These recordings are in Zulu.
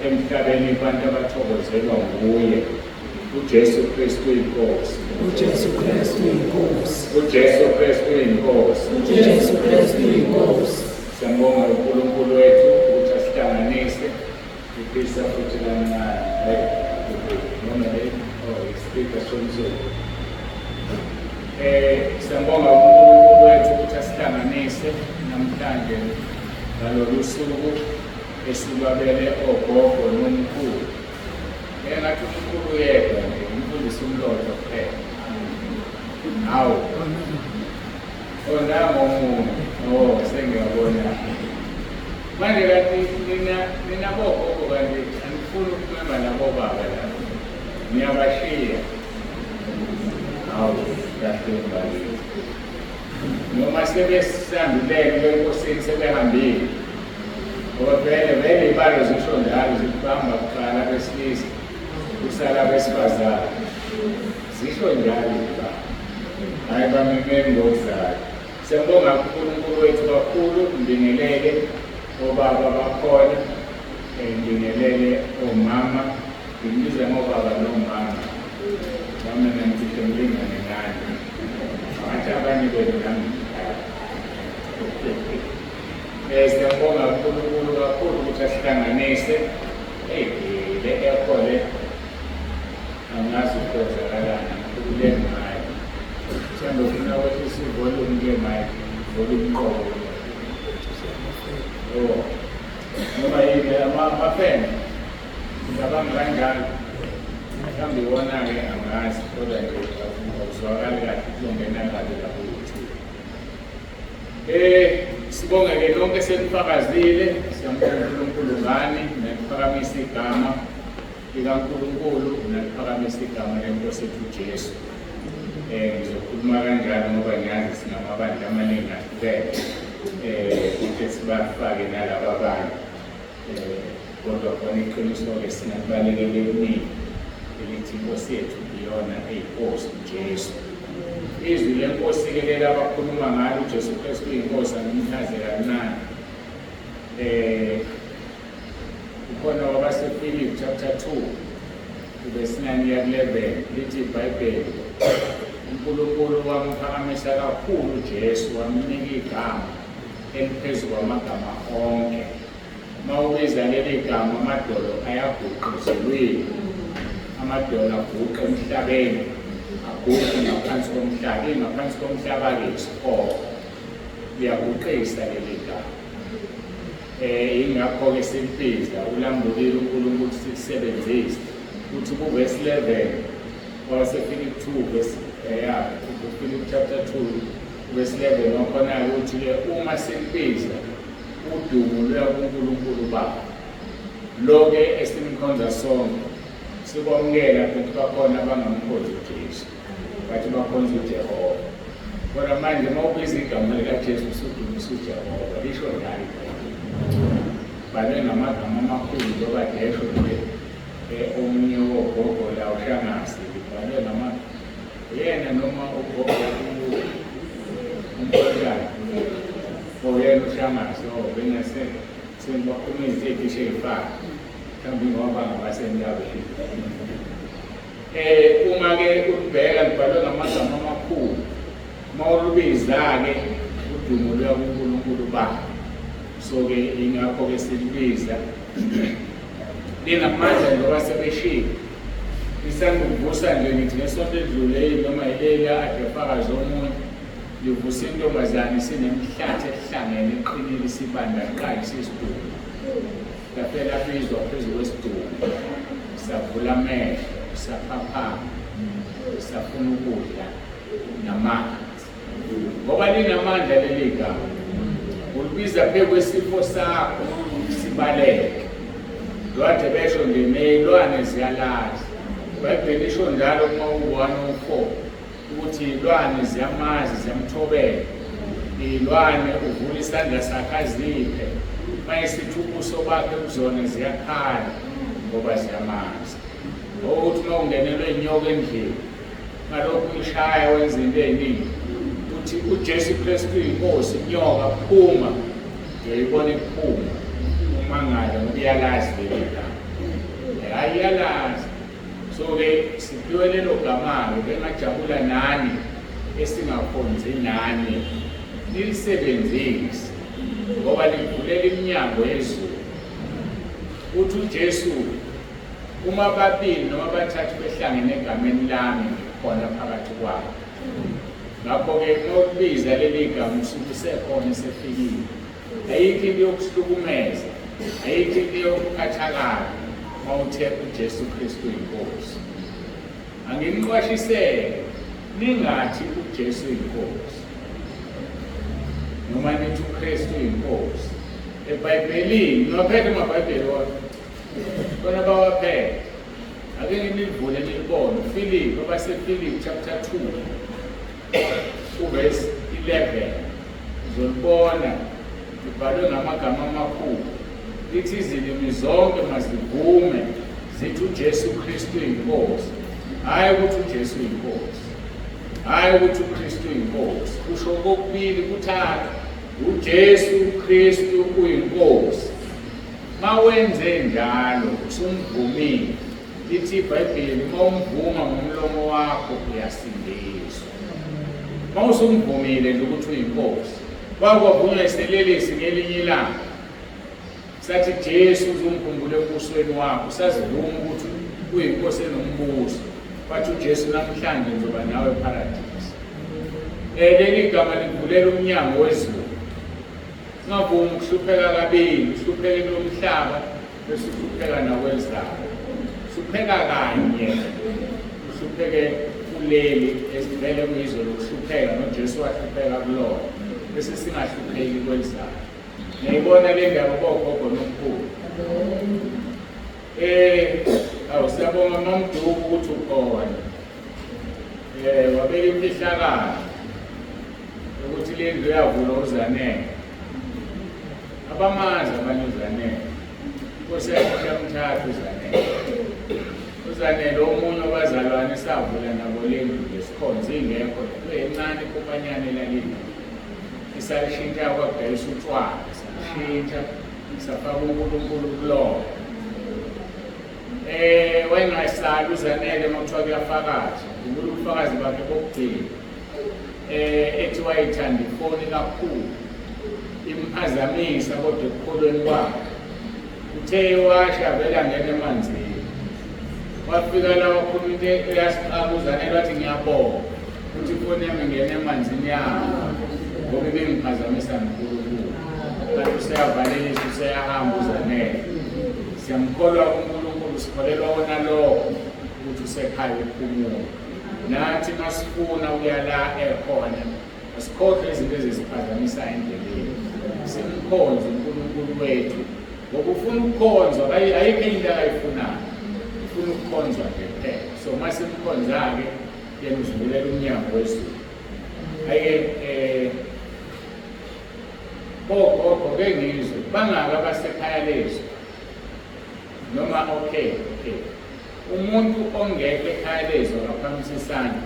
emhlabeni kubantu abathokozelwa nguye. UJesu Kristu inkosi. UJesu Kristu inkosi. UJesu Kristu inkosi. UJesu Kristu inkosi. Siyambonga uNkulunkulu wethu ukuthi asihlanganise. Ngifisa futhi kancane. Hey, noma le, oh, ispeaker somzulu. Siyambonga uNkulunkulu wethu ukuthi asihlanganise namhlanje ngalolu suku esilwabele ogogo nomkhulu. Engathi umkhulu yedwa nje, umfundisi umlotha kuphela. Hawu. Oh, nangu omunye. Oh, sengiyabona. Manje kanti nina bogogo kanti anifuni ukumema labo baba la. Niyabashiya. Hawu, kahle mbali. Noma sebesandulele kwenkosini sebehambile. Ngoba vele vele ibalo zisho njalo zikubamba kuqala abesilisa kusala abesifazane. Zisho njalo ibalo. Hayi bamemeni ngokuzayo. Siyabonga uNkulunkulu wethu kakhulu, ngibingelele obaba bakhona, ngibingelele omama, ngimbiza ngobaba nomama. Nami mina ngicishe ngilingane nani. Ngathi abanye benu nami ngidala. Siyabonga uNkulunkulu kakhulu ukuthi asihlanganise. Hey, le ekho le angazi ukwenzakalani, ngikhulule ngayo. Mhlawumbe ufuna wehlisa ivolume kule mic, volume qobo. Oh. Noma yini amafeni. Ngicabanga kanjalo. Mhlawumbe iwona-ke angazi kodwa nje akuzwakali kahle kuzongena kabi lapho YouTube. Sibonge ke lonke senifakazile, siyambonga uNkulunkulu ngani, naliphakamisa igama likaNkulunkulu, naliphakamisa igama lenkosi yethu uJesu. Ngizokhuluma kanjalo ngoba ngiyazi sinamabandla amaningi ahlukene. Kuthi sibafake nalaba abanye. Kodwa khona iqiniso-ke singakubalekela ekuningi elithi inkosi yethu iyona eyinkosi uJesu. Izwi lenkosi-ke leli abakhuluma ngalo uJesu Kristu uyinkosi, angimchaze kancane. Ukhona wabaseFilipi chapter 2 verse 9 kuya ku-11 lithi iBhayibheli uNkulunkulu wamphakamisa kakhulu uJesu wamnika igama eliphezu kwamagama onke. Uma ubiza leli gama amadolo ayaguqa ezulwini, amadolo aguqa emhlabeni, aguqe ngaphansi komhlaba. Ingaphansi komhlaba-ke isihogo, liyaguqisa leli gama. Ingakho-ke silibiza, ulambulile uNkulunkulu sikusebenzise. Uthi ku-verse 11 waseFilipi 2 verse ya kuFilipi chapter 2 verse 11 wakhona-ke uthi-ke uma silibiza udumo luya kuNkulunkulu Baba. Lo-ke esimkhonza sonke sikwamukela futhi bakhona abangamkhonzi uJesu, bathi bakhonza uJehova. Kodwa manje uma ubiza igama likaJesu usudumisa uJehova, lisho njalo iBhayibheli. Bhalwe ngamagama amakhulu njengoba desho nje omunye wogogo la uShangase, libhalwe ngama yena noma ugogo uMpontshane. Oyena uShangase, oh bengase sengibakhuluma izinto ey'cishe y'fane. Mhlawumbe ngoba ngabasentabeni. Uma-ke ulibheka libhalwe ngamagama amakhulu, uma ulubiza-ke udumo luya kuNkulunkulu Baba. So-ke ingakho-ke silibiza linamandla njengoba sebeshilo. Lisandukuvusa nje ngithi ngesonto edlule yini noma yilela ade fakazi omunye livusa intombazane isinemhlathi ehlangene eqinile isibanda qala isisidumbu. Lafela bizwa phezu kwesidumbu, savula amehlo, saphaphama, safuna ukudla namanzi. Ngoba linamandla leli gama. Ulibiza phezu kwesifo sakho sibaleke. Lwade besho nje ney'lwane ziyalazi. IBhayibheli lisho njalo uma u-104 ukuthi iy'lwane ziyamazi, ziyamthobela. Iy'lwane uvula isandla sakhe aziphe. Uma esithi ubuso bakhe kuzona ziyakhala ngoba ziyamazi. Ukuthi uma ungenelwe inyoka endlini ngalokhu uyishaya wenza into ey'ningi, uthi uJesu Kristu uyinkosi, inyoka phuma, uyoyibona iphuma, umangale ngoba iyalazi leli gama. Hhayi, iyalazi. So-ke siphiwe lelo gama-ke, bengajabula nani esingakhonzi nani nilisebenzise ngoba livulela iminyango yezulu. Uthi uJesu uma babili noma bathathu behlangene egameni lami ngikhona phakathi kwabo. Ngakho-ke uma ulibiza leli gama usuke usekhona esefikile. Ayikho into yokuhlukumeza, ayikho into yokuphatha kabi uma uthe uJesu Kristu inkosi. Anginiqwashisele ningathi uJesu inkosi noma nithi uKristu inkosi. EBhayibhelini, niwaphethe amaBhayibheli wona? Khona bawaphethe. Ake nginivule nilibone. Philip, abasePhilip chapter 2 uverse 11. Uzolibona libhalwe ngamagama amakhulu. Lithi izilimi zonke mazivume zithi uJesu Kristu inkosi. Hhayi ukuthi uJesu inkosi. Hhayi ukuthi uKristu inkosi. Kusho kokubili kuthathu. UJesu Kristu uyinkosi. Mawenze njalo usumvumile. Lithi iBhayibheli uma umvuma ngomlomo wakho uyasindiswa. Uma usumvumile nje ukuthi uyinkosi. Kwakwavunywa iselelesi ngelinye ilanga. Sathi Jesu uzongikhumbula embusweni wakho. Sazivuma ukuthi uyinkosi enombuso. Wathi uJesu namhlanje ngizoba nawe eParadise. Leli gama livulela umnyango wezulu. Singavumi ukuhlupheka kabili, uhlupheke kulo mhlaba bese uhlupheka nakwelizayo. Hlupheka kanye, uhlupheke kuleli esivele kuyizwe lokuhlupheka noJesu wahlupheka kulona, bese singahlupheki kwelizayo. Niyayibona le ndaba bogogo nomkhulu. Awu siyabonga Mamduku ukuthi ukhona. Wabeka imfihlakalo ukuthi le ndlu yavulwa uZanele. Abamazi abanye uZanele. Inkosi yakhe yamthatha uZanele. Uzanele omunye wabazalwane savula nabo le ndlu lesikhonzi ingekho encane ikopanyana elalini. Isalishintsha kwakudayisa utshwala, salishintsha safaka uNkulunkulu kulona. Wayengasali uZanele uma kuthiwa kuyafakaza. Ngibula ubufakazi bakhe bokugcina. Ethi wayethanda ifoni kakhulu. Imphazamisa kodwa ekukholweni kwakhe. Uthe washa vele angena emanzini. Wafika la wakhuluma into eyasixaka uZanele wathi ngiyabonga ukuthi ifoni yami ingene emanzini yami ngoba ibingiphazamisa noNkulunkulu. Kanti useyavalelisa useyahamba uZanele. Siyamkholwa uNkulunkulu, sikholelwa wona lokho ukuthi usekhaya ukuphumula. Nathi masifuna ukuya la ekhona asikhohlwe izinto ezisiphazamisa endleleni. Simkhonze uNkulunkulu wethu ngoba ufuna ukukhonzwa, ayikho into akayifunayo. Ufuna ukukhonzwa nje kuphela. So uma simkhonza-ke yena uzivulela umnyango wezulu. Ake bogogo ke ngizwe bangaka abasekhaya lezwi noma okay okay umuntu ongekho ekhaya lezwi akaphakamisa isandla.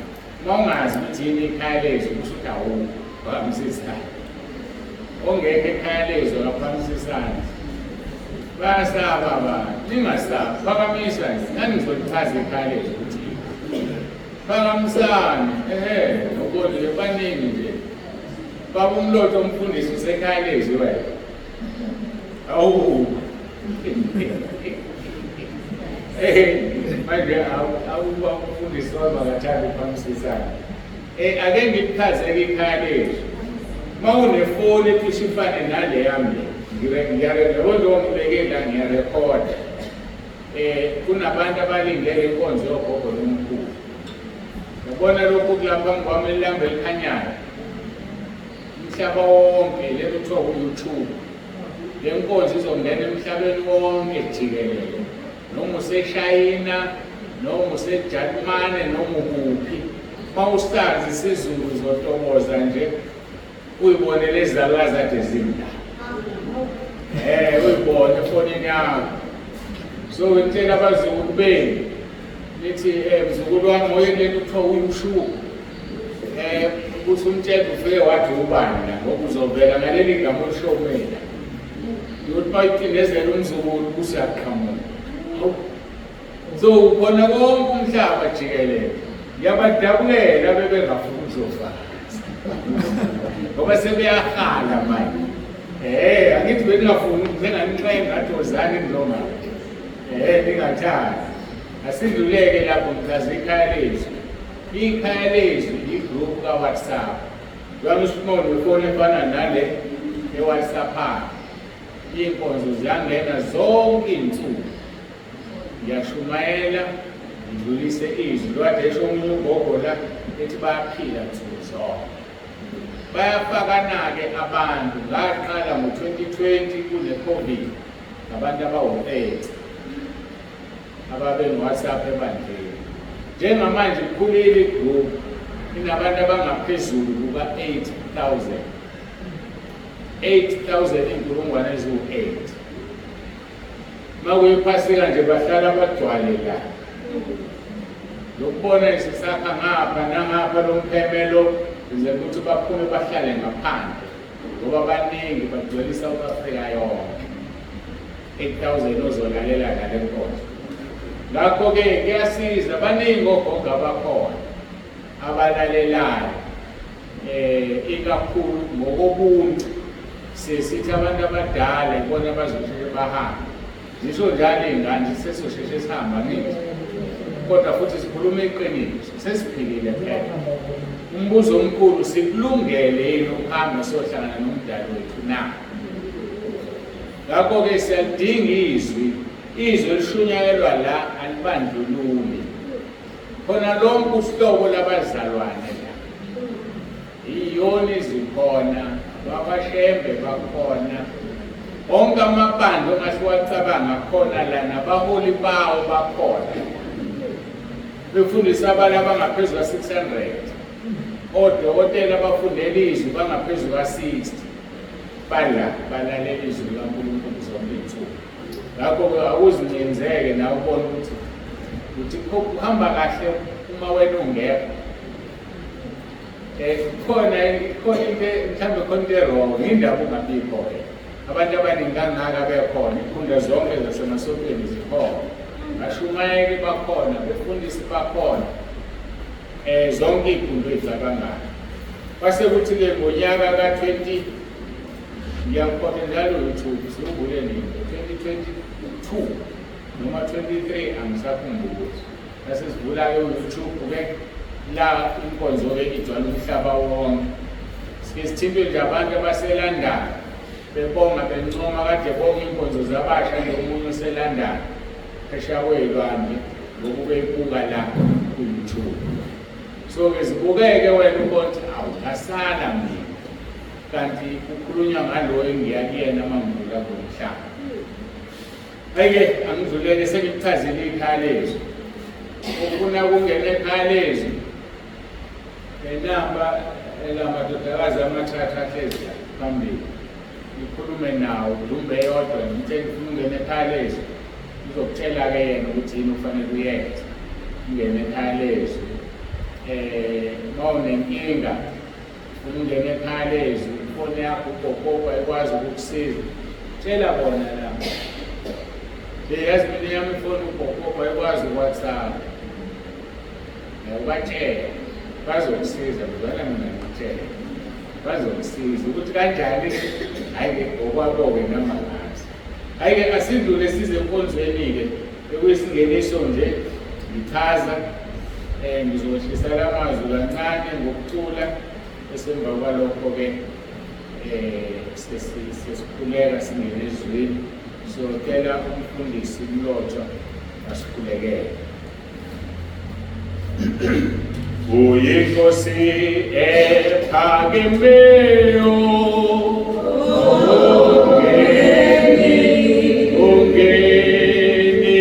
Uma ungazi ukuthi yini ikhaya lezwi kusho ukuthi awukho, phakamisa isandla. Ongekho ekhaya lezwi akaphakamisa isandla. Bayasaba abantu, ningasabi, phakamisa nje. Nani ngizolichaza ikhaya lezwi ukuthi yini. Phakamisani, ehe, ubonile baningi nje. Baba uMlotho umfundisi usekhaya lezwi wena. Awu. Manje awuba umfundisi wami akathandi ukuphakamisisana. Ake ngikuchazeke ikhaya lezwi. Uma unefoni ecishe ifane nale yami le, ngiyabo njengoba ngibeke la ngiyarekhoda. Kunabantu abalindele inkonzo yogogo nomkhulu. Yabona lokhu kulapha phambi kwami ilambu elikhanyayo. Umhlaba wonke le kuthiwa ku-YouTube. Le nkonzo izongena emhlabeni wonke jikelele. Noma useShayina, noma useJalimane, noma ukuphi. Uma usazi isiZulu uzotokoza nje uyibone lezi zalukazi kade zimla. Uyibone efonini yakho. So ngitshela abazukulu benu nithi mzukulu wami oye kulento kuthiwa uYouTube. Ukuthi umtshele ufike wathi ubani la ngoba uzovela ngaleli gama olisho mina. Uyothi bayicindezela umzukulu ukuthi uyaqhamuka. Hawu. So ukhona konke umhlaba jikelele. Ngiyabadabukela bebengafuni ukuzofakaza. Ngoba sebeyahala manje. Angithi beningafuni njenganixenga ngathi wozani nizongaphi. Ningathandi. Asidluleke lapho ngichaza ikhaya lethu. Ikhaya lethu i-group ka-WhatsApp. Njengoba usifuna nefoni efana nale e-WhatsApp. Iy'nkonzo ziyangena zonke iy'nsuku. Ngiyashumayela ngidlulise izwi. Kade esho omunye ugogo la ethi bayaphila nsuku zonke. Bayafakana-ke abantu. Ngaqala ngo-2020 kune-COVID ngabantu abawu-30 ababe no-WhatsApp ebandleni. Njengamanje ikhulile igroup inabantu abangaphezulu kuka-8,000. 8,000 inkulungwane eziwu-8. Makuyiphasika nje bahlala bagcwale la. Lokubona isisakha ngapha nangapha lo mphemelo kuze ukuthi baphume bahlale ngaphandle ngoba baningi bagcwele iSouth Africa yonke. 8000 ozolalela ngale nkonzo. Ngakho-ke kuyasiza baningi ogogo abakhona abalalelayo ikakhulu ngokobuntu sesithi abantu abadala ibona abazosheshe bahambe. Zisho njalo iy'ngane sesosheshe sihamba ngithi, kodwa futhi sikhuluma iqiniso, sesiphilile phela. Umbuzo omkhulu, sikulungele yini ukuhamba siyohlangana nomdali wethu na? Ngakho-ke siyalidinga izwi, izwi elishunyayelwa la alibandlululi. Khona lonke uhlobo labazalwane la. Iyoni zikhona, bakwaShembe bakhona, onke amabandla ongahle uwacabanga akhona la, nabaholi bawo bakhona. Befundisa abantu abangaphezu ka-600, odokotela abafundela izwi bangaphezu ka-60, bala balalela izwi likaNkulunkulu zonke iy'nsuku. Ngakho-ke awuzincenzeke nawe ubone ukuthi uthi kuhamba kahle uma wena ungekho. Khona khona into mhlawumbe khona into e-wrong, indaba ungabikho-ke. Abantu abaningi kangaka bekhona, iy'khundla zonke zasemasontweni zikhona, bashumayeli bakhona, befundisi bakhona, zonke iy'khundla oy'cabangayo. Kwase kuthi-ke ngonyaka ka-20 ngiyakhohlwa njalo YouTube siwuvule nini, 2022 noma 23 angisakhumbuli. Sasivula-ke u-YouTube-ke la inkonzo-ke igcwala umhlaba wonke. Sike sithintwe nje abantu abaseLondon bebonga bencoma kade bonke inkonzo zabasha nje omunye oseLondon phesheya kwey'lwandle ngoba ubeyibuka la ku-YouTube. So-ke zibukeke wena ubone ukuthi awu ngasala mina kanti kukhulunywa ngalo engiya kuyena uma ngidlula kulo mhlaba. Hhayi-ke angidlulele sengikuchazile ikhaya lezwi. Ufuna ukungena ekhaya lezwi enamba elamadodakazi amathathu ahlezi phambili ngikhulume nawo mhlawumbe eyodwa ngitshele ufuna ungena ekhaya lezwi, uzokutshela-ke yena ukuthi yini ufanele uyenze ungene ekhaya lezwi. Uma unenkinga ufuna ungena ekhaya lezwi, ifoni yakho ugogogo ayikwazi ukukusiza, tshela bona la. Yazi mina yami ifoni ugogogo ayikwazi uWhatsApp. Ubatshele bazokusiza, kuzwana mina ngikutshele bazokusiza ukuthi kanjani. Hhayi-ke ngokwabo-ke noma ngazi. Hhayi-ke asidlule size enkonzweni-ke ekuyisingeniso nje ngichaza ngizowehlisa lamazwi kancane ngokucula, bese emva kwalokho-ke sesikhuleka singene ezwini. Siyocela umfundisi uMlotshwa asikhulekele. Uyinkosi ephakemeyo, ungeni, ungeni,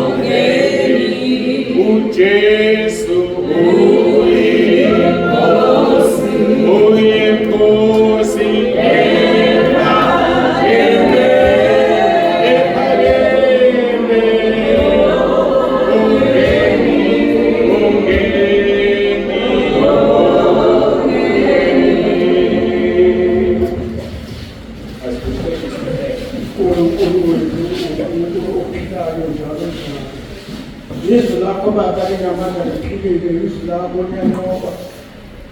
ungeni, uJesu uyinkosi, uyinkosi ephakeme, ephakeme, ungeni, ungeni, Baba linamandla liphilile, izwi lakho liyanqoba.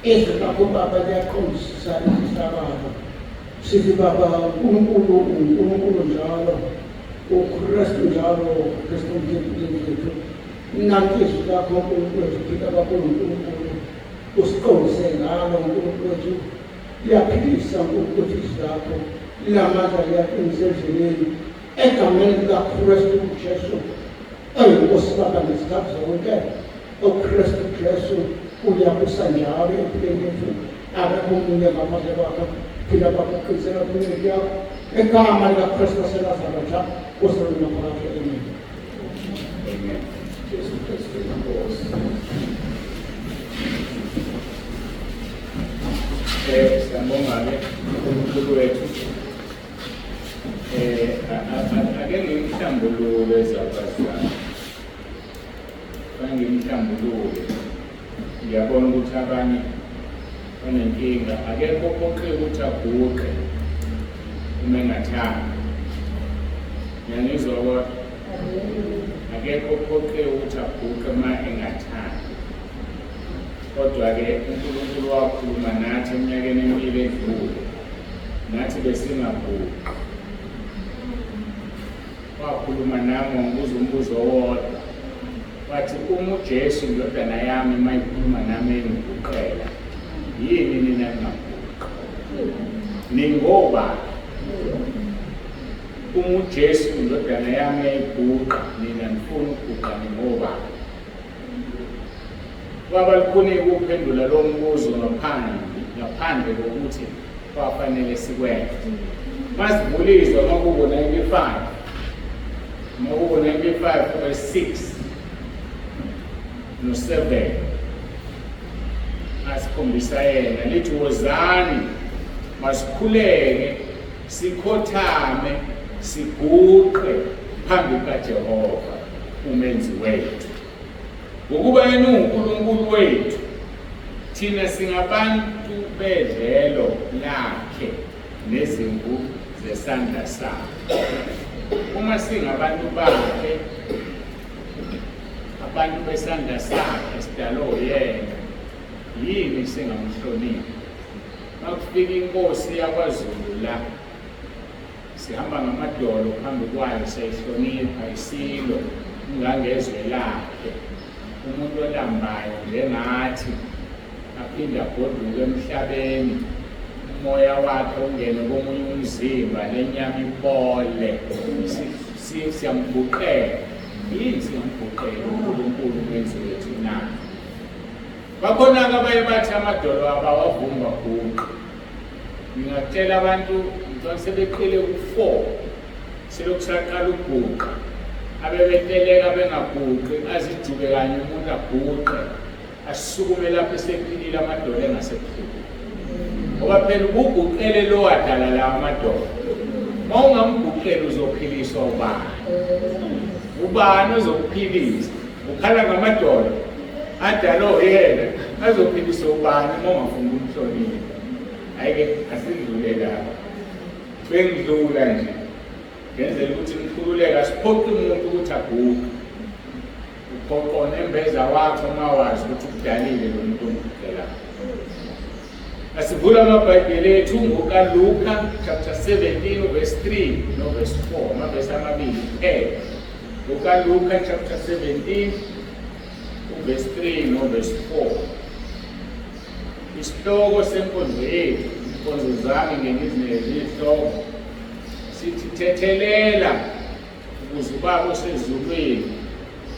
Izwi lakho Baba liyaqondisisa izihlakalo. Sithi Baba uNkulunkulu uNkulunkulu njalo, uKristu njalo, Kristu empilweni zethu. Nanti izwi lakho Nkulunkulu wethu, phila kakhulu uNkulunkulu. Usiqondise ngalo Nkulunkulu wethu. Liyaphilisa Nkulunkulu wethu izwi lakho. Linamandla liyaqinisa endleleni. Egameni likaKristu Jesu oyinkosi Baba ngezikhathi zonke, uKristu Jesu uyabusa njalo empilweni yethu. Akekho omunye ngaphandle kwakhe. Phila Baba, uqiniseka kwinceku yakho ngegama likaKristu waseNazaretha kuze kube naphakade. Amen. Amen. Jesu Kristu inkosi. Siyambonga-ke uNkulunkulu wethu. Ake ngimhlambuluke zabazi zami. Ake ngimhlambuluke. Ngiyabona ukuthi abanye banenkinga. Akekho ophoqe ukuthi aguqe uma engathandi. Ngiyangizwa kodwa. Akekho ophoqe ukuthi aguqe uma engathandi. Kodwa-ke uNkulunkulu wakhuluma nathi eminyakeni emibili edlule. Nathi besingaguqi. Wakhuluma nami wangibuza umbuzo owodwa. Wathi uma uJesu indodana yami uma ikhuluma nami engiguqela, yini nina ningaguqi? Ningobani? Uma uJesu indodana yami yayiguqa, nina nifuna ukuguqa ningobani? Kwaba lukhuni ukuphendula lo mbuzo ngaphandle kokuthi kwafanele sikwenze. Masivuliswa makubo 95. Makubo 95 verse 6 no 7. Asikhombisa yena lithi wozani masikhuleke sikhothame siguqe phambi kukaJehova umenzi wethu. Ngokuba yena uwuNkulunkulu wethu, thina singabantu bedlelo lakhe nezimvu zesandla sakhe. Uma singabantu bakhe, abantu besandla sakhe sidalwe uyena, yini singamhloniphi? Makufika inkosi yakwaZulu la, Sihamba ngamadolo phambi kwayo siyayihlonipha isilo ungangezwe lakhe umuntu olambayo njengathi aphinde agoduke emhlabeni umoya wakhe ungene komunye umzimba lenyama ibole siyamguqela yini singamguqela uNkulunkulu umenzi wethu na bakhona-ke abaye bathi amadolo abawavumi baguqe Ngingakutshela abantu ngicela sebeqile ku-four selokhu saqala ukuguqa abebeteleka bengaguqi azijube kanye umuntu aguqe asukume lapho esephilile amadolo engasebuhlungu ngoba phela ubuguqele lo wadala lawa amadolo uma ungamguqeli uzophiliswa ubani ubani ozokuphilisa ukhala ngamadolo adalo yena azophilisa ubani uma ungafuni ukumhlonipha Hhayi-ke asidlule lapha. Bengidlula nje ngenzela ukuthi ngikhululeke, asiphoqi umuntu ukuthi aguqe. Uphoqa unembeza wakho uma wazi ukuthi ukudalile lo muntu omguqelayo. Asivule amaBhayibheli ethu ngokaLuka chapter 17 verse 3 no verse 4, amavesi amabili kuphela. NgokaLuka chapter 17 uverse 3 no verse 4. Isihloko senkonzo yethu, inkonzo zami ngengizinike izihloko, sithi thethelela ukuze ubaba osezulwini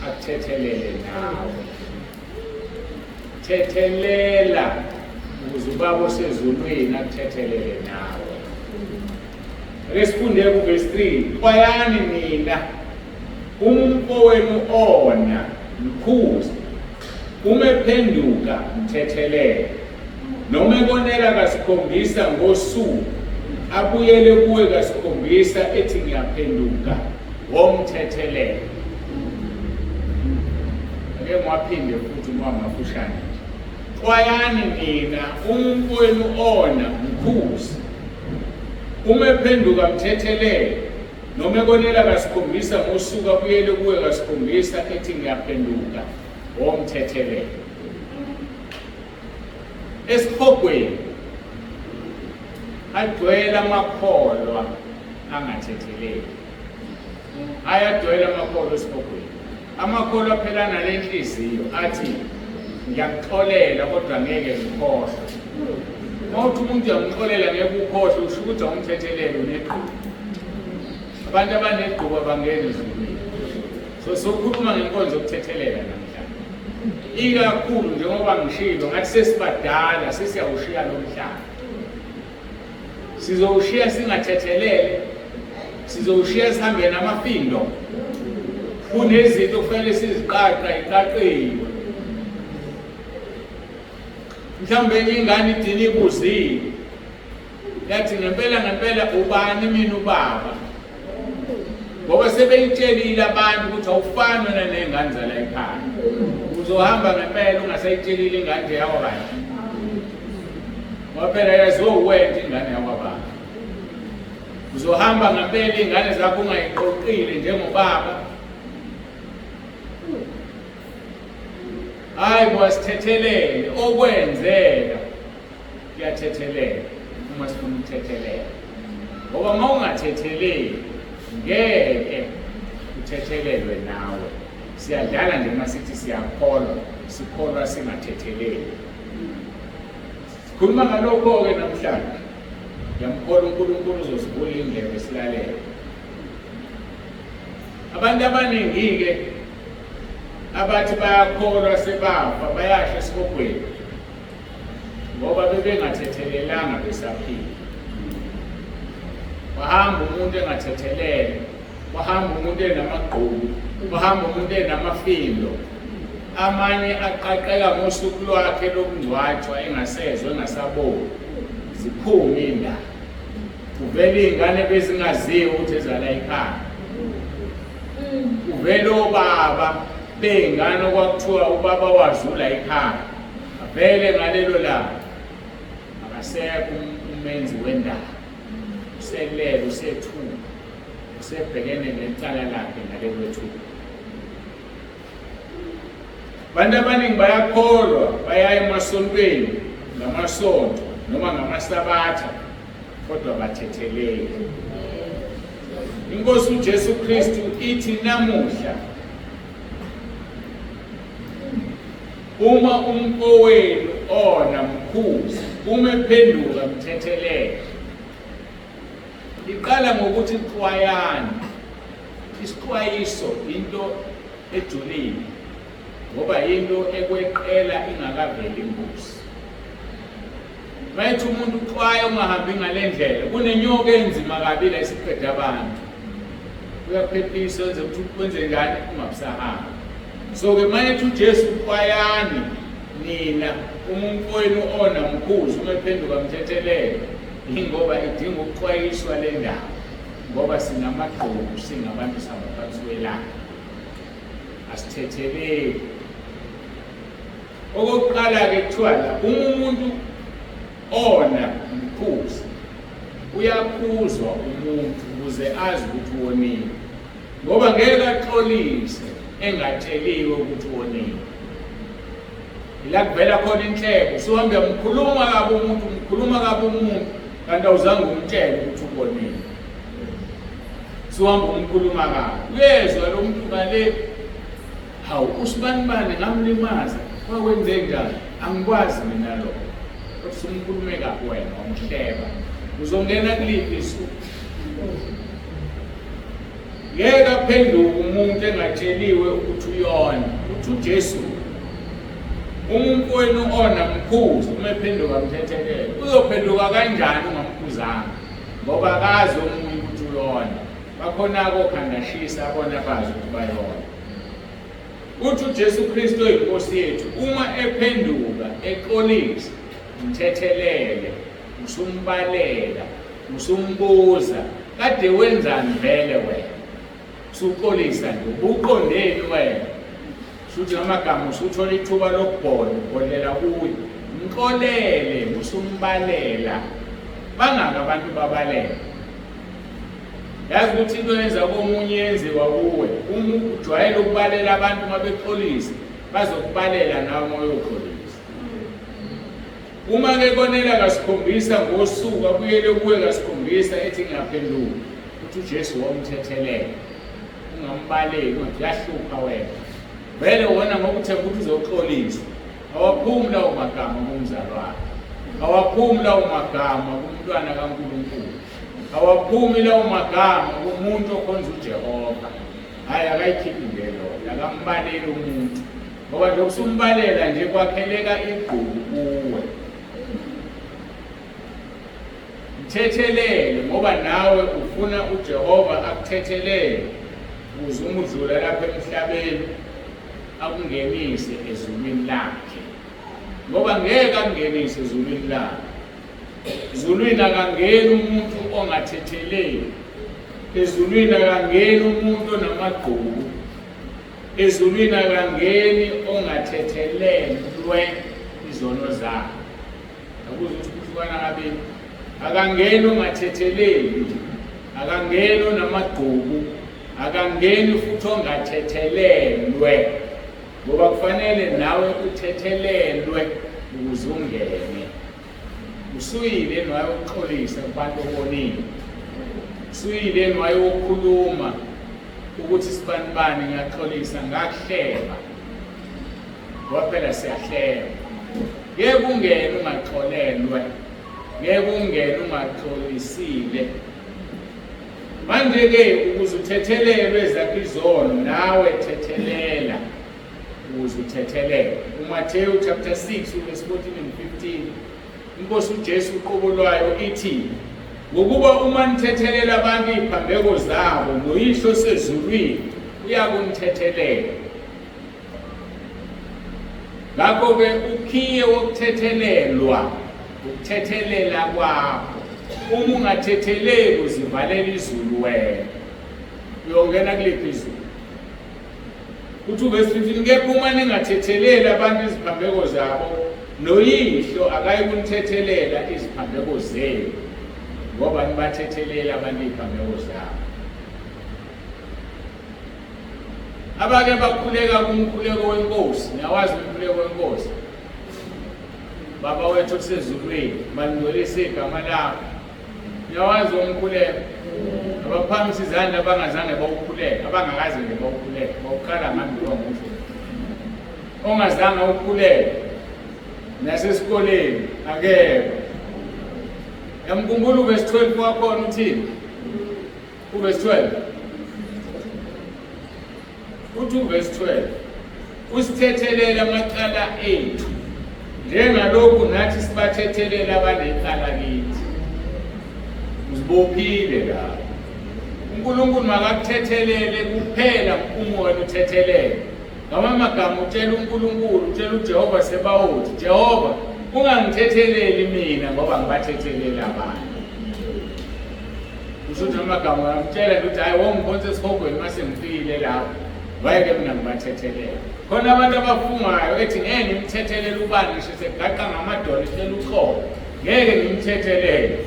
akuthethelele nawe. Thethelela ukuze ubaba osezulwini akuthethelele nawe. Ake sifunde kuvesi 3. Xwayani nina uma umfowenu ona, mkhuze. Uma ephenduka, mthethelele. Noma ekonela kasikhombisa ngosuku, abuyele kuwe kasikhombisa ethi ngiyaphenduka, womthethelela. Ake ngiwaphinde futhi uma mafushane nje. Xwayani nina uma umfowenu ona, mkhuze. Uma ephenduka mthethelele. Noma ekonela kasikhombisa ngosuku abuyele kuwe kasikhombisa ethi ngiyaphenduka. Womthethelela. Esihogweni agcwele amakholwa angathetheleli. Ayagcwele amakholwa esihogweni. Amakholwa phela nalenhliziyo athi ngiyakuxolela kodwa ngeke ngikhohlwe. Uma uthi umuntu uyamxolela ngeke ukhohlwe usho ukuthi awumthethelele unegqubu. Abantu abanegqubu abangeni ezulwini. So sokhuluma ngenkonzo yokuthethelela namhlanje. Ikakhulu njengoba ngishilo ngathi sesibadala sesiyawushiya lo mhlaba. Sizowushiya singathethelele, sizowushiya sihambe namafindo. Kunezinto kufanele siziqaqa iqaqiwe. Mhlawumbe enye ingane idina ibuzile yathi ngempela ngempela ubani mina ubaba ngoba sebeyitshelile abantu ukuthi awufani wena ney'ngane zala ekhaya uzohamba ngempela ungasayitshelile ingane nje yakwabani ngoba phela yaziwa uwena ingane yakwabani uzohamba ngempela iy'ngane zakho ungayiqoqile njengobaba. Hayi bo, asithethelele okwenzeka kuyathethelela uma sifuna ukuthethelela, ngoba uma ungathetheleli ngeke uthethelelwe nawe. Siyadlala nje uma sithi siyakholwa, sikholwa singathetheleli. Sikhuluma ngalokho-ke namhlanje. Ngiyamkholwa uNkulunkulu uzosivula indlebe silalele. Abantu abaningi-ke abathi bayakholwa sebafa bayasha esihogweni ngoba bebengathethelelanga besaphila. Wahamba umuntu engathethelele, wahamba umuntu enamagqubu, wahamba umuntu enamafindo. Amanye aqaqeka ngosuku lwakhe lokungcwatshwa engasezwa engasaboni. Ziphume indaba. Kuvele iy'ngane bezingaziwa ukuthi ezala ekhaya. Kuvele obaba bey'ngane okwakuthiwa ubaba wazula ekhaya. Avele ngalelo langa akasekho umenzi wendaba. Uselele, usethuka, usebhekene necala lakhe ngalelo thuba. Abantu abaningi bayakholwa bayaya emasontweni ngamasonto noma ngamasabatha kodwa bathetheleli. Inkosi uJesu Kristu ithi namuhla uma umfowenu ona mkhuze, uma ephenduka mthethelele. Iqala ngokuthi xwayani. Isixwayiso into ejulile ngoba into ekweqela ingakaveli ingozi. Mayethi umuntu uxwaya ungahambi ngale ndlela, kunenyoka enzima kabi la isiqeda abantu. Uyaphephisa wenze ukuthi kwenze njani ungabusahamba. So-ke mayethi uJesu xwayani nina uma umfowenu ona mkhuzi uma ephenduka mthethelele, ingoba idinga ukuxwayiswa le ndaba ngoba sinamagqubu singabantu sangaphansi kwelanga asithetheleli. Okokuqala-ke kuthiwa la uma umuntu ona mkhuzi uyakhuzwa umuntu ukuze azi ukuthi wonile, ngoba ngeke axolise engatsheliwe ukuthi wonile. Ila kuvela khona inhlebo, usuhambe umkhuluma kabi umuntu, umkhuluma kabi umuntu, kanti awuzange umtshele ukuthi ubonile. Suhamba umkhuluma kabi, uyezwa lo muntu ngale, hawu usibanibani ngamlimaza, kwakwenze njani? Angikwazi mina lokho. Kodwa usumkhulume kabi wena, wamhleba. Uzongena kuliphi isuku? Ngeke aphenduke umuntu engatsheliwe ukuthi uyona. Uthi uJesu uma umfowenu ona mkhuze, uma ephenduka mthethelele. Uzophenduka kanjani ungamkhuzanga? Ngoba akazi omunye ukuthi uyona. Bakhona-ke okhandashisa abona bazi ukuthi bayona. Uthi uJesu Kristu oyiNkosi yethu uma ephenduka exolisa, mthethelele, usumbalela, usumbuza kade wenzani vele wena, usuxolisa nje ubuqondeni wena, shuthi ngamagama usuthola ithuba lokubhola ubhodlela kuye, mxolele, usumbalela. Bangaka abantu babalela. Yazi ukuthi into yenza komunye yenziwa kuwe. Uma ujwayele ukubalela abantu uma bexolisa, Bazokubalela nawe uma uyoxolisa. Uma ke konela kasikhombisa ngosuku abuyele kuwe kasikhombisa ethi ngiyaphenduka, uthi uJesu womthethelela. Ungambaleki, ungathi uyahlupha wena. Vele wona ngoba uthemba ukuthi uzoxolisa. Awaphumi lawo magama kumzalwane. Awaphumi lawo magama kumntwana kaNkulunkulu. Awaphumi lawo magama kumuntu okhonza uJehova. Hhayi akayikhiphi nje loyo, akambaleli umuntu. Ngoba nje usumbalela nje kwakheleka igqubu kuwe. Mthethelele ngoba nawe ufuna uJehova akuthethelele ukuze uma udlula lapha emhlabeni akungenise ezulwini lakhe. Ngoba ngeke akungenise ezulwini lakhe. Ezulwini akangeni umuntu ongathetheleli. Ezulwini akangeni umuntu onamagqubu. Ezulwini akangeni ongathethelelwe izono zakhe. Akuze ukuthi kuhlukana kabili. Akangeni ongathetheleli. Akangeni onamagqubu. Akangeni futhi ongathethelelwe. Ngoba kufanele nawe uthethelelwe ukuze ungene. Usuyile wayoxolisa kubantu obonile. Usuyile wayokhuluma ukuthi sibanibani ngiyaxolisa ngakuhleba. Ngoba phela siyahleba. Ngeke ungene ungaxolelwe. Ngeke ungene ungaxolisile. Manje-ke ukuze uthethelelwe ezakho izono nawe thethelela ukuze uthethelelwe. UMathewu chapter 6 verse 14 and 15 inkosi uJesu uqobo lwayo ithi ngokuba uma nithethelela abantu iziphambeko zabo noyihlo sezulwini uyakunithethelela. Ngakho-ke ukhiye wokuthethelelwa ukuthethelela kwakho. Uma ungathetheleli uzivalela izulu wena. Uyongena kuliphi izulu? Uthi uvesi 15 kepha uma ningathetheleli abantu iziphambeko zabo noyihlo akayi kunithethelela iziphambeko zenu ngoba nibathethelela abantu iziphambeko zabo. Abake bakhuleka kumkhuleko wenkosi, niyawazi umkhuleko wenkosi. Baba wethu osezulwini, malingcwelise igama lakho. Niyawazi umkhuleko. Abaphakamisa izandla abangazange bawukhuleke, abangakaze nje bawukhuleke, bawuqala ngami njengoba ngisho. Ongazange awukhuleke nasesikoleni akekho. Yamkhumbula uvesi 12 wakhona uthini? Uvesi 12. Uthi uvesi 12. Usithethelele amacala ethu njengalokhu nathi sibathethelela abanecala kithi. Uzibophile lapho. uNkulunkulu makakuthethelele kuphela uma wena uthethelele. Ngamanye amagama utshela uNkulunkulu, utshela uJehova Sebawoti, Jehova ungangithetheleli mina ngoba ngibathethelela abantu. Kusho ukuthi amagama uyamtshela ukuthi hayi wongiphonsa esihogweni uma sengifile lapho. Wayeke mina ngibathethelela. Khona abantu abafungayo ethi ngeke ngimthethelele ubani ngisho segaqa ngamadolo ecela uxolo. Ngeke ngimthethelele.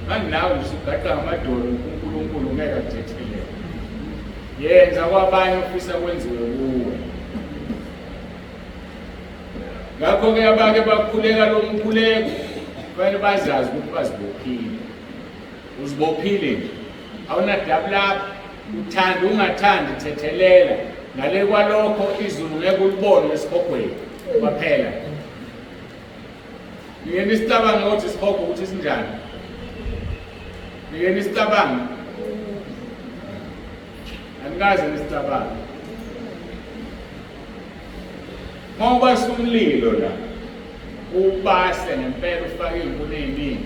Manje nawe ngisho ugaqa ngamadolo uNkulunkulu ngeke akuthethelele. Yenza kwabanye ofisa kwenziwe kuwe. Ngakho-ke abake bakhuleka lo mkhuleko kufanele bazazi ukuthi bazibophile. Uzibophile nje. Awunadabu lapho, uthanda ungathandi thethelela. Ngale kwalokho izulu ngeke ulibone esihogweni kwaphela. Nike nisicabange ukuthi isihogo ukuthi sinjani. Nike nisicabange. Anikaze nisicabange. Uma ubasa umlilo la, ubase ngempela ufake iy'nkuni ey'ningi.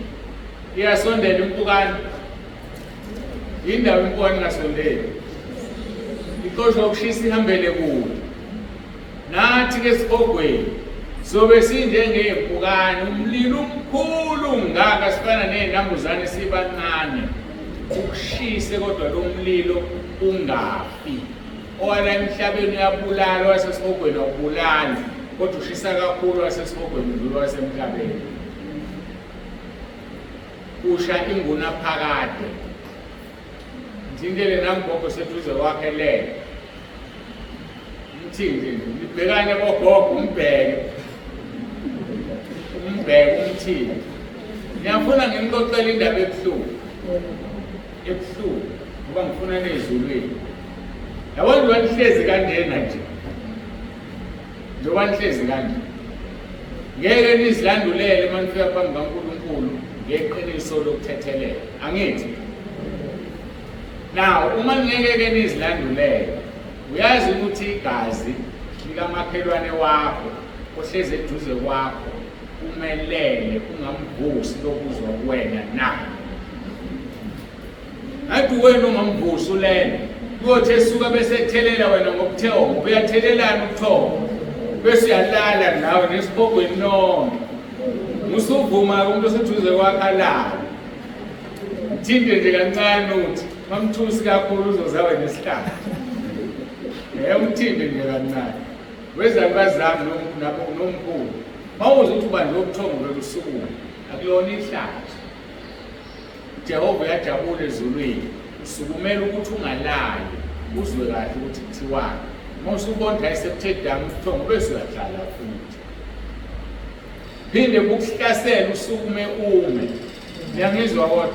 Iyasondela impukane. Yindaba impukane ingasondeli. Ixoshwa ukushisa ihambele kude. Nathi ke esihogweni sobe sinjengey'mpukane, umlilo umkhulu ngaka sifana ney'nambuzane sibancane. Ukushise kodwa lo mlilo ungafi. Owala emhlabeni uyabulala, owasesihogweni awubulali, kodwa ushisa kakhulu owasesihogweni udlula owasemhlabeni. Usha ingunaphakade. Ngithintele nangogogo seduze kwakhe lele. Umthinte nje, nibhekane bogogo, umbheke. Umbheke umthinte. Ngiyafuna ngimxoxele indaba ebuhlungu. Ebuhlungu ngoba ngifuna nezulwini. Yabona njengoba nihlezi kanjena nje. Njengoba nihlezi kanje. Ngeke nizilandulele uma nifika phambi kaNkulunkulu ngeqiniso lokuthethelela. Angithi? Now, uma ngeke-ke nizilandulele, uyazi ukuthi igazi likamakhelwane wakho ohlezi eduze kwakho umelele ungamvusi lokuzwa kuwena na? Ngathi wena ungamvusi ulele. Kuyothi esuka bese ethelela wena ngobuthongo, uyathelelana ubuthongo. Bese uyalala nawe nesihogweni nonke. Musuvuma-ke umuntu oseduze kwakhe alale. Mthinte nje kancane uthi mamthusi kakhulu uzozawe nesihlahla. Umthinte nje kancane. Wezalukazi zami nabo nomkhulu. Mawuze uthi ubanjwe ubuthongo vele usukume. Akulona ihlazo. Jehova uyajabula ezulwini. Usukumela ukuthi ungalali uzwe kahle ukuthi kuthiwani. Uma usubona hayi sekuthe damu ubuthongo bese uyahlala futhi. Phinde kukuhlasela usukume ume. Niyangizwa kodwa?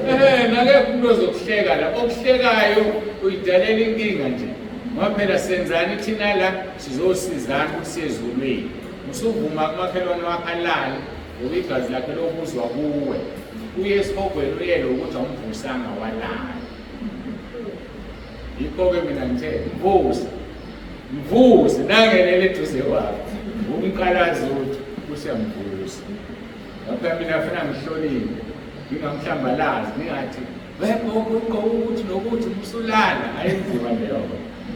Ehe, nakekho umuntu ozokuhleka la. Okuhlekayo uyidalela inkinga nje. Ngoba phela senzani thina la sizosizana ukuthi siye ezulwini. Usuvuma kumakhelwane wakho alale ngoba igazi lakhe lokuzwa kuwe. Uye esihogweni uyele ukuthi awumvusanga walala. Yikho-ke mina ngithe mvuze. Mvuze nangenele eduze kwakho. Umqalazi uthi usiyamvusa. Ngapha mina funa ngihloniphe, ngingamhlambalazi, ngingathi wegogo ugqoke ukuthi nokuthi musulala, ayinzima leyo.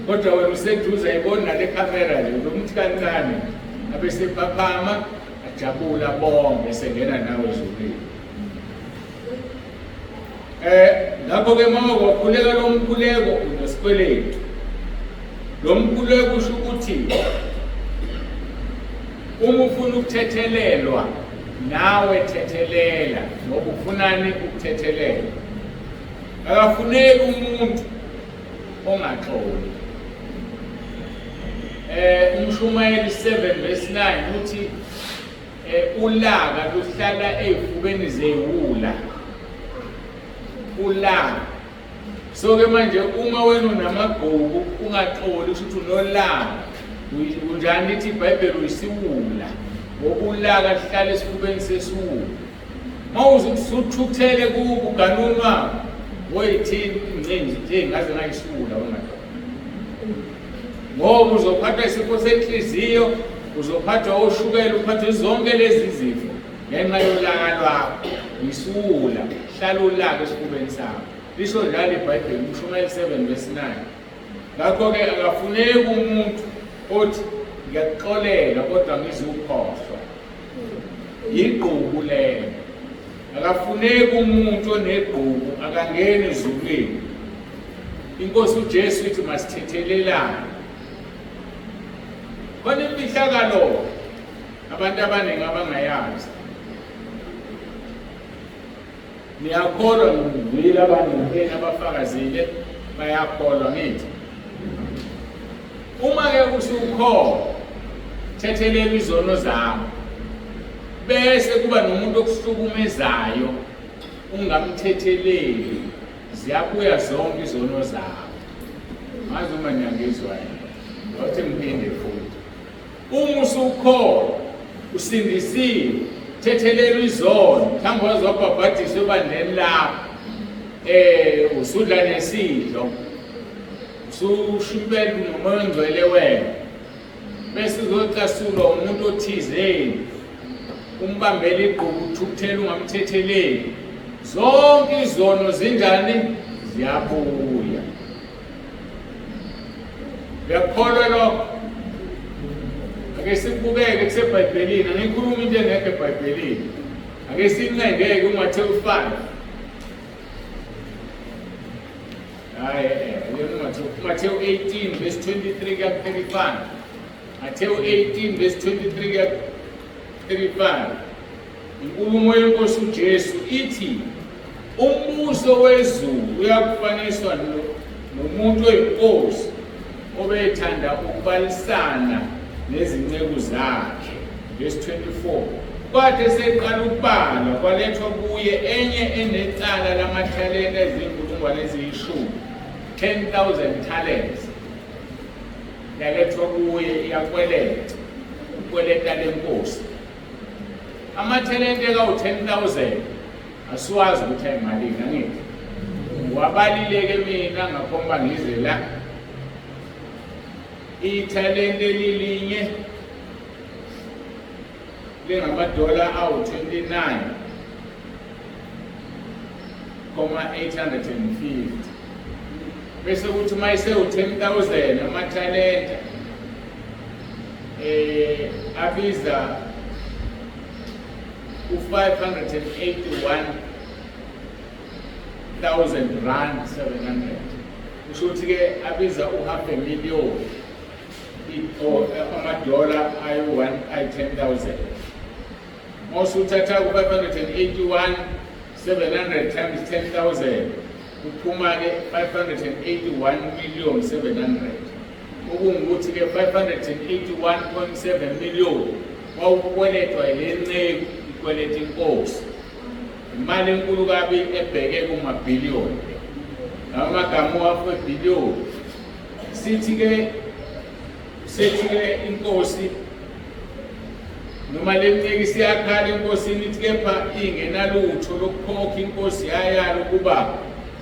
Kodwa wena useduze ayiboni nale khamera nje, uzomuthi kancane abesephaphama ajabula bonke esengena nawe ezulwini. Ngakho ke uma wakhuleka lo mkhuleko unesikweletu. Lo mkhuleko usho ukuthi uma ufuna ukuthethelelwa nawe thethelela ngoba ufunani ukuthethelelwa. Akafuneki umuntu ongaxoli. Umshumayeli 7 verse 9 uthi ulaka luhlala ey'fubeni zeyiwula. Ulaka. So-ke manje uma wena unamagqubu ungaxoli usho ukuthi unolaka. Unjani lithi iBhayibheli uyisiwula. Ngoba ulaka luhlala esifubeni sesiwula. Uma uze usuthukuthele kubo uganunwa woyithini ingcinzi nje ngaze ngayisiwula wena. Ngoba uzophathwa isifo senhliziyo, uzophathwa oshukela, uphathwe zonke lezi zifo ngenxa yolaka lwakho. Yisiwula, hlala ulaka esifubeni sakho. Lisho njalo iBhayibheli, uMshumayeli 7 verse 9. Ngakho-ke akafuneki umuntu othi ngiyakuxolela kodwa ngizukhohlwa. Yigqubu lelo. Akafuneki umuntu onegqubu, akangeni ezulwini. Inkosi uJesu ithi masithethelelane. Khona imfihlakalo abantu abaningi abangayazi. Niyakholwa ngivile abaningi abafakazile bayakholwa ngithi. Uma ke usukholwa thethelela izono zakho bese kuba nomuntu okuhlukumezayo ungamthetheleli ziyabuya zonke izono zakho. Ngazi uma niyangizwa yini. Awuthi ngiphinde futhi. Uma usukholwa usindisiwe, thethelelwa izono, mhlawumbe waze wabhabhadiswa ebandleni lakho, usudla nesidlo, ususho impela unomoya ongcwele wena, bese uzocasulwa umuntu othizeni, umbambele igqubu uthukuthele ungamthetheleli. Zonke izono zinjani? Ziyabuya. Uyakukholwa lokho? Ake sikubukeke kuseBhayibhelini, angikhulumi into engekho eBhayibhelini. Ake sincengeke uMathewu 5. Hayi, uyona uMathewu, Mathewu 18 verse 23 kuya ku 35. Mathewu 18 verse 23 kuya ku 35. Inkulumo yeNkosi uJesu ithi umbuso wezulu uyakufaniswa nomuntu oyinkosi obethanda ukubalisana nezinceku zakhe. Verse 24. Kwathi eseqala ukubalwa kwalethwa kuye enye enecala lamathalenta ezinkulungwane eziyishumi, 10,000 talents. Yalethwa kuye iyakweleta, ukweleta lenkosi. Amathalente kawu-10,000 asiwazi ukuthi ayimalini angithi. Ngiwabalile-ke mina ngakhomba ngize la. Ithalente lilinye lingamadola awu-29 850 bese kuthi uma isewu-10,000 amathalenta abiza u-581,000 rand 700 kusho ukuthi-ke abiza u-half a million amadola ayi-1 ayi-10,000 uma usuthatha ku-581 700 times 10,000 kuphuma-ke 581 million 700 okungukuthi-ke 581.7 million wawukweletwa yile nceku ikweleta inkosi imali enkulu kabi ebheke kumabhiliyoni lawa magama uhafu webhiliyoni sithi-ke sethi-ke inkosi noma le nceki isiyakhala enkosini ithi kepha ingenalutho lokukhokha inkosi yayala ukuba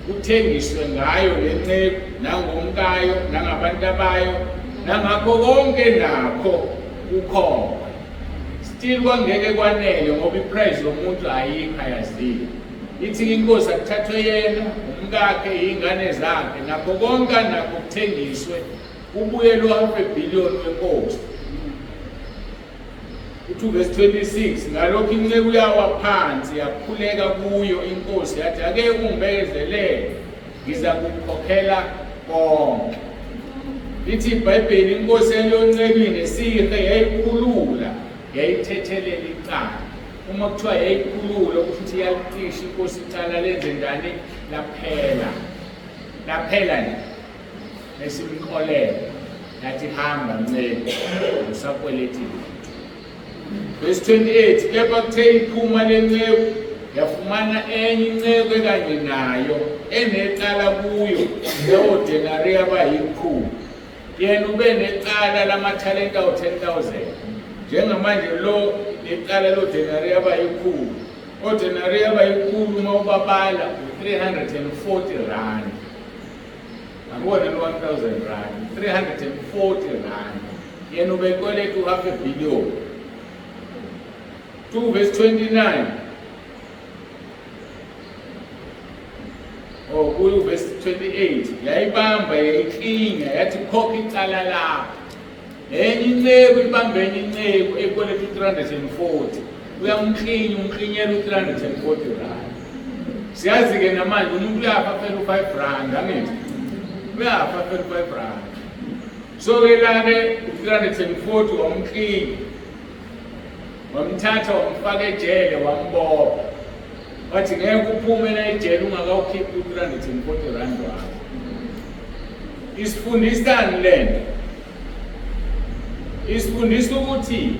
kuthengiswe ngayo le nceku nangomkayo nangabantu abayo nangakho konke nakho kukhokhwe. Still kwangeke kwanele ngoba iprice yomuntu ayikho ayaziwa. Ithi inkosi akuthathwe yena, umkakhe, iy'ngane zakhe nakho konke anakho kuthengiswe kubuye lo half a billion wenkosi. Uthi verse 26 ngalokho inceku yawa phansi yakhuleka kuyo inkosi yathi ake ungibekezelele ngiza kukhokhela konke. Lithi iBhayibheli inkosi yaleyo nceku inesihe yayikhulula yayithethelela icala. Uma kuthiwa yayikhulula kusho ukuthi iyalicisha inkosi icala lenze njani laphela. Laphela nje. Esimxolela yathi hamba nceku usakweleti lutho. Verse 28 kepha kuthe iphuma le nceku yafumana enye inceku ekanye nayo enecala kuyo leyo denariya abayikhulu yena ube necala lamathalenta awu-10,000 njengamanje lo lecala lodenariya abayikhulu odenariya abayikhulu uma ubabala u-340 rand akuwona lo 1000 rand 340 rand yena ubekweleta u-half a billion 2 verse 29 oh kuyo verse 28 yayibamba yayiklinya yathi khokha icala lakho enye inceku ibambe enye inceku ekweleta u-340 uyamklinya umklinyela u-340 rand siyazi-ke namanje umuntu uyafa phela u-5 rand angithi uyafa phela u-5 rand so-ke lana u-340 wamklinya wamthatha wamfaka ejele wambopha wathi ngeke uphume la ejele ungakawukhiphi u-340 rand wakho isifundisani le nto isifundisa ukuthi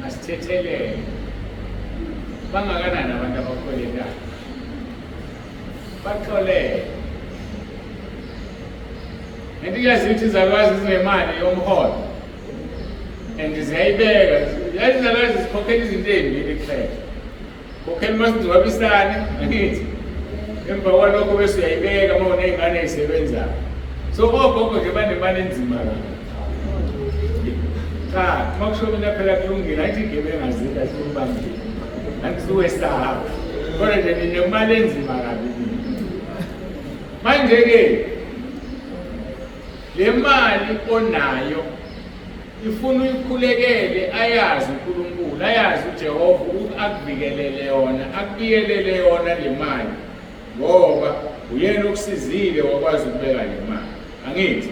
asithethelele bangakanani abantu abakhweletayo baxolele Ngithi kuyazithi izalwazi zinemali yomholo and ziyayibeka yazi izalwazi zikhokhela izinto ey'mbili kuphela khokhela umasingcwabisane angithi emva kwalokho bese uyayibeka uma uney'ngane ey'sebenzayo so ogogo nje banemali enzima kabi cha uma kusho mina phela kulungile angithi igebengu azikho asikubambile angisuwesaba kodwa nje ninemali enzima kabi manje-ke le mali onayo ifuna uyikhulekele ayazi uNkulunkulu ayazi uJehova ukuthi akuvikelele yona akubiyelele yona le mali ngoba uyena okusizile wakwazi ukubeka le mali angithi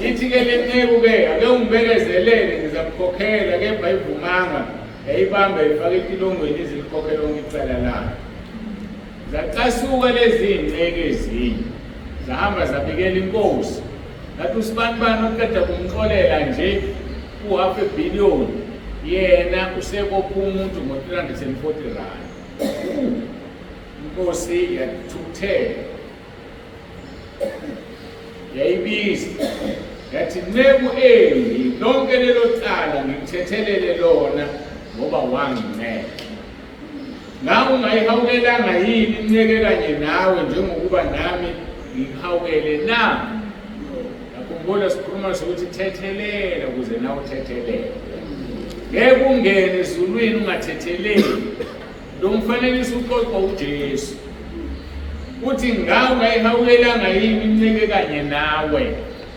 ithi-ke le nceku-ke ake ungibekezelele ngizakukhokhela kepha ayivumanga yayibamba ifake etilongweni izilikhokhela onke icala layo Zacasuka lezi iy'nceku ezinye. Zahamba zabikela inkosi. Ngathi usibanibani oqeda kumxolela nje u-half a billion yena usebopha umuntu ngo-340 rand. Inkosi yathukuthela. Yayibiza yathi nceku embi lonke lelo cala ngikuthethelele lona ngoba wangincela. Ngawe ungayihawukelanga yini inceke kanye nawe njengokuba nami ngikuhawukele na? Nakhumbula sikhuluma sokuthi thethelela ukuze nawe uthethelele. Ngeke ungene ezulwini ungathetheleli. Lo mfanekiso uxoxwa uJesu. Uthi ngawe ungayihawukelanga yini inceke kanye nawe?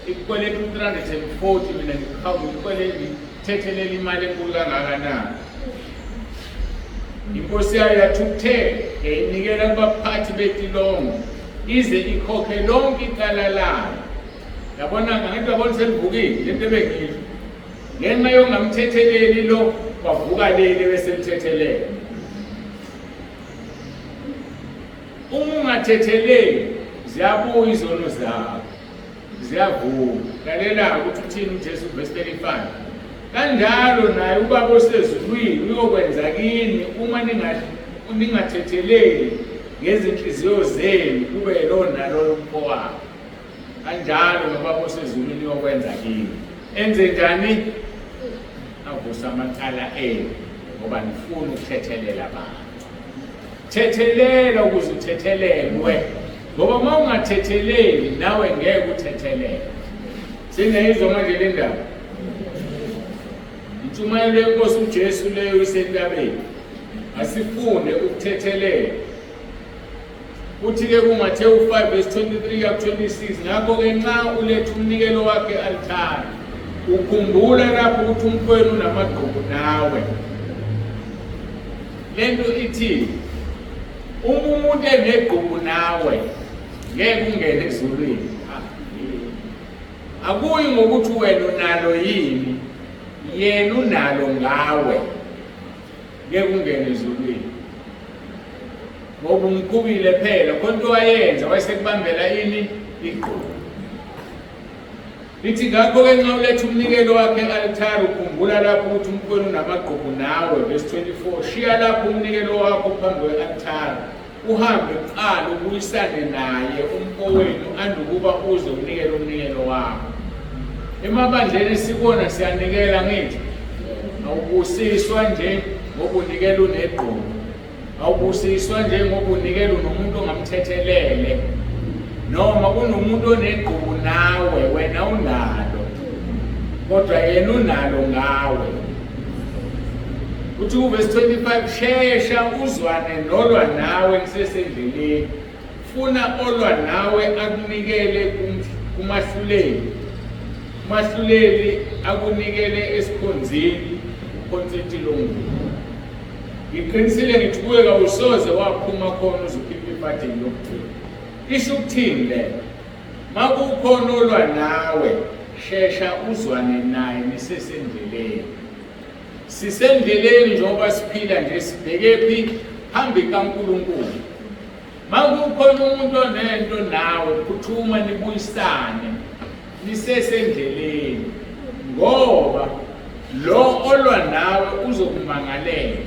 Ikukweleta u-340 mina ngikuhawukele thethelela imali enkulu kangaka na? Inkosi yayo yathukuthela yayinikela kubaphathi betilongo ize ikhokhe lonke icala layo. Yabona ngathi yabona selivukile lento ebengiyisho. Ngenxa yokungamthetheleli lo kwavuka leli bese lithethelela. Uma ungathetheleli ziyabuya izono zakho. Ziyavuma. Lalela ukuthi uthini uJesu verse 35. Kanjalo naye uBaba osezulwini uyokwenza kini uma ningathetheleli ngezinhliziyo zenu kube yilona naloyo umfowabo. Kanjalo noBaba osezulwini uyokwenza kini. Enze njani? Avusa amacala enu ngoba nifuna ukuthethelela abantu. Thethelela ukuze uthethelelwe ngoba uma ungathetheleli nawe ngeke uthethelele. Singayizwa manje le ndaba. Intshumayelo yenkosi uJesu leyo isentabeni. Asifunde ukuthethelela. Kuthi-ke kuMathewu 5 verse 23 kuya ku-26 ngakho-ke nxa uletha umnikelo wakhe e-althare ukhumbula lapho ukuthi umfowenu unamagqubu nawe. Lento ithi uma umuntu enegqubu nawe ngeke ungene ezulwini. Akuyi ngokuthi wena unalo yini, yena unalo ngawe. Ngeke ungene ezulwini. Ngoba umqhubile phela, khona into wayenza wayesekubambela ini igqubu. Lithi ngakho-ke nxa uletha umnikelo wakhe e-althare ukhumbula lapho ukuthi umfowenu unamagqubu nawe. Verse 24, shiya lapho umnikelo wakho phambi kwe-althare uhambe kuqala ubuyisane naye umfowenu andukuba uze unikele umnikelo wakho. Emabandleni sibona siyanikela ngithi awubusiswa nje ngoba unikela unegqubu. Awubusiswa nje ngoba unikela unomuntu ongamthethelele noma kunomuntu onegqubu nawe wena unalo kodwa yena unalo ngawe. Uthi kuvesi 25 shesha uzwane nolwa nawe nisesendleleni funa olwa nawe akunikele kumahluleli umahluleli akunikele esikhonzini uphonse etilongweni. Ngiqinisile ngithi kuwe kawusoze waphuma khona uze ukhiphe ibhadini lokugcina. Isho ukuthini le? Makukhona olwa nawe, shesha uzwane naye nisesendleleni. Sisendleleni njengoba siphila nje sibheke phi? Phambi kaNkulunkulu. Makukhona umuntu onento nawe, phuthuma nibuyisane nisesendleleni ngoba lo olwa nawe uzokumangalela.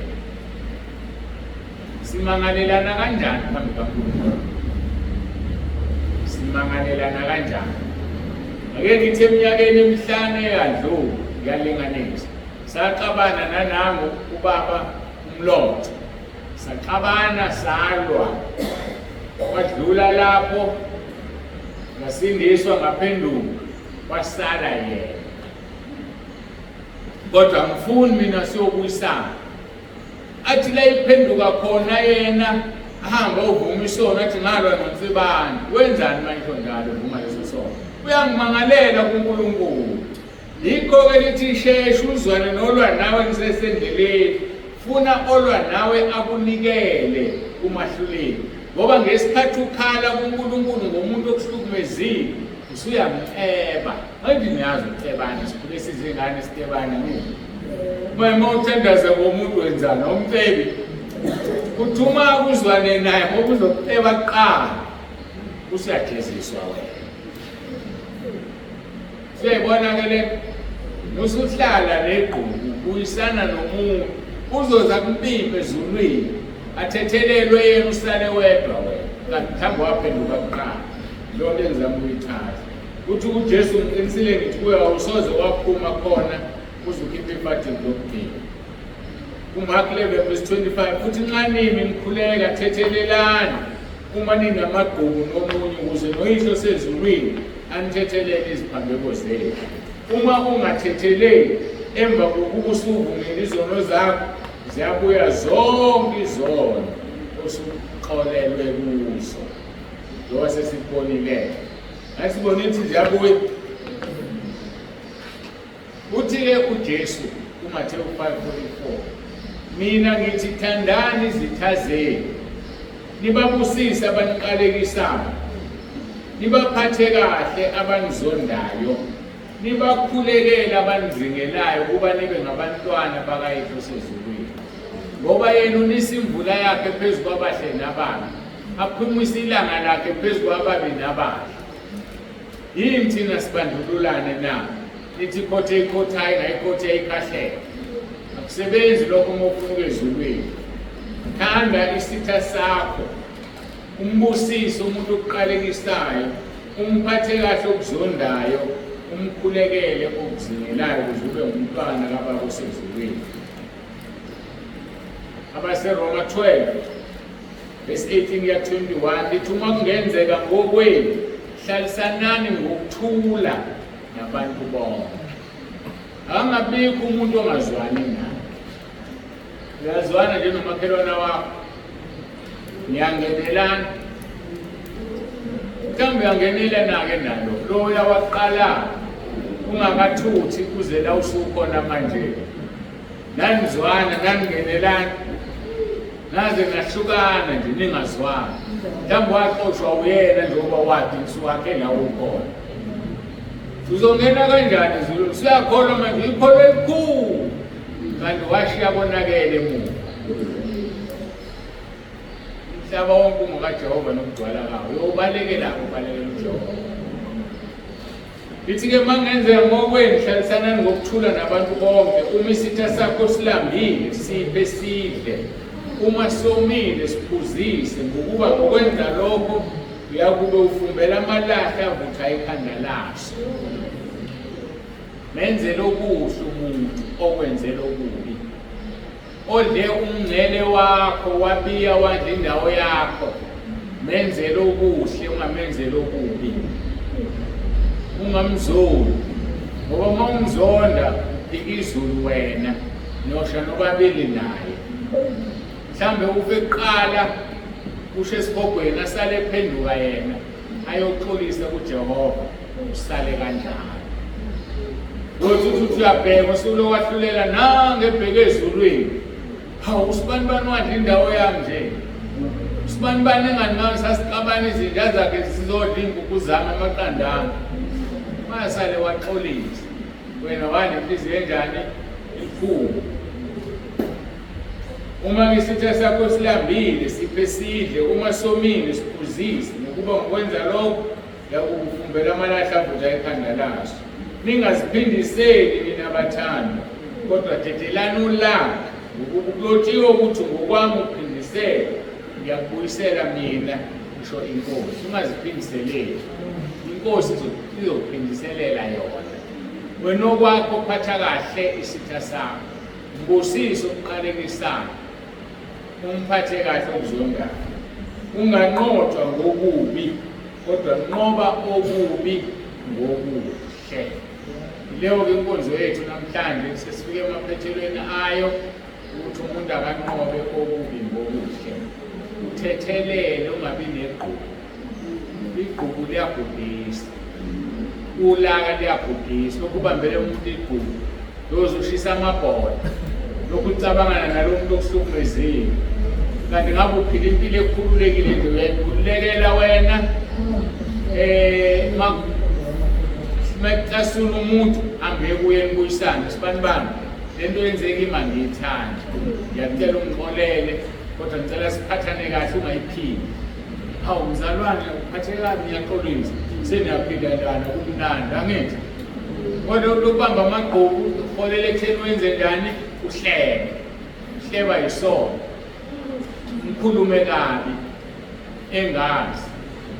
Simangalelana kanjani phambi kaNkulunkulu? Simangalelana kanjani? Ake ngithi eminyakeni emihlanu eyadlula, ngiyalinganisa, saxabana nanangu ubaba uMlotha. Saxabana salwa, kwadlula lapho ngasindiswa ngaphenduka, kwasala yena. Kodwa ngifuni mina siyobuyisana. Athi la iphenduka khona yena ahambe ovuma isono athi ngalwa noNsibane. Wenzani manje njalo uvuma leso sono? Uyangimangalela kuNkulunkulu. Yikho-ke lithi shesha uzwane nolwa nawe nisesendleleni, funa olwa nawe akunikele kumahluleli. Ngoba ngesikhathi ukhala kuNkulunkulu ngomuntu okuhlukumezile, usuyamceba. Manje niyazi ukucebana, sikhule sizingane sicebana nini? Uma uthandaza ngomuntu wenzani? Awumcebi. Uthi uma uzwane naye ngoba uzokuceba kuqala. Usuyajeziswa wena. Siyayibona ke le usuhlala negqubu buyisana nomuntu uzoza kumpimpe ezulwini athethelelwe yena usale wedwa wena kanti mhlawumbe waphenduka kuqala. Leyo nto engizama ukuyichaza uthi uJesu ngiqinisile ngithi kuye awusoze waphuma khona uze ukhiphe ifadini lokugcina. KuMark 11 verse 25 futhi nxa nimi nikhuleka thethelelani uma ninamagqubu nomunye ukuze noyihlo osezulwini anithethelele iziphambeko zenu. Uma ungathetheleli emva kokuba usuvumile izono zakho ziyabuya zonke izono osuxolelwe kuzo. Njengoba sesibonile. Asibone ukuthi ziyabuya. Uthi-ke uJesu kuMathewu 5:44, Mina ngithi thandani izitha zenu, nibabusise abaniqalekisayo, nibaphathe kahle abanizondayo, nibakhulekele abanizingelayo ukuba nibe ngabantwana bakaYihlo osezulwini. Ngoba yena unisa imvula yakhe phezu kwabahle nababi, aphumise ilanga lakhe phezu kwababi nabahle. Yini thina sibandlululane na? Nithi ikhothe ikhothayi nayikhothe ikhahlela. Akusebenzi lokho uma ufuna ukuya ezulwini. Thanda isitha sakho, umbusise umuntu okuqalekisayo, umphathe kahle okuzondayo, umkhulekele okuzingelayo ukuze ube ngumntwana kaBaba osezulwini. AbaseRoma 12 Verse 18 kuya 21 lithi uma kungenzeka ngokwenu hlalisanani ngokuthula nabantu bonke. Akangabikho umuntu ongazwani naye. Uyazwana nje nomakhelwana wakho. Niyangenelana. Mhlawumbe uyangenela nake nalo loya waqala ungakathuthi uze la usukhona manje. Nanizwana naningenelana naze nahlukana nje ningazwani. Mhlawumbe waxoshwa uyena njengoba wathi usuwakhe la ukhona. Uzongena kanjani ezulwini? Usuyakholwa manje ikholwa elikhulu. Kanti washiya konakele emuva. Umhlaba wonke ungokaJehova nokugcwala kawo. Uyobalekela ubalekela uJehova. Lithi-ke uma kungenzeka ngokwenu hlalisanani ngokuthula nabantu bonke. Uma isitha sakho silambile, siphe sidle. Uma somile, siphuzise, ngokuba ngokwenza lokho uyakube ufumbela amalahle avutha ekhanda laso. Menzele okuhle umuntu okwenzela okubi. Odle umngcele wakho wabiya wadla indawo yakho menzele okuhle ungamenzeli okubi ungamzoli ngoba uma umzonda uphika izulu wena nosha nobabili naye mhlambe ufe kuqala ushe esihogweni asale ephenduka yena ayoxolisa kuJehova usale kanjalo Uyothi uthi uthi uyabheka usulo wahlulela nange ebheke ezulwini. Hawu usibanibani wadla indawo yami nje. Usibanibani engani mami sasixabana izinja zakhe sizodla iy'nkukhu zami amaqanda ami. Masale waxolisa. Wena wanenhliziyo enjani? Ikhulu. Uma isitha sakho silambile siphe sidle, uma somile siphuzise, ngokuba ngokwenza lokho Yakukufumbela amalahle avutha ekhanda laso. Ningaziphindiseli nina bathandwa, kodwa dedelani ulaka, ngokuba kulotshiwe ukuthi ngokwami ukuphindisela, ngiyakubuyisela mina, kusho iNkosi. Ungaziphindiseleli, iNkosi izokuphindiselela yona. Wena okwakho phatha kahle isitha sakho, mbusise okuqalekisayo, umphathe kahle okuzondayo. Unganqotshwa ngokubi kodwa nqoba okubi ngokuhle. Leyo-ke inkonzo yethu namhlanje sesifike emaphethelweni ayo ukuthi umuntu akanqobe okubi ngokuhle. Uthethelele ungabi negqubu. Igqubu liyabhubhisa. Ulaka liyabhubhisa. Lokubambele umuntu igqubu yoze ushisa amabhola. Lokhu ucabangana nalo muntu okuhlukumezile. Kanti ngabe uphila impilo ekhululekile nje uyayikhululekela wena. Eh makucasula umuntu hambe kuye nibuyisane sibanibani lento yenzeka ima ngiyithanda ngiyacela ungixolele kodwa ngicela siphathane kahle ungayiphindi. Hawu mzalwane, uphatheke kabi, ngiyaxolisa. Seniyaphila njani, kumnandi, angithi? Kodwa lokubamba amagqubu uholela ekutheni wenze njani? Uhlebe. Uhleba yisono. Ngikhulume kabi engazi.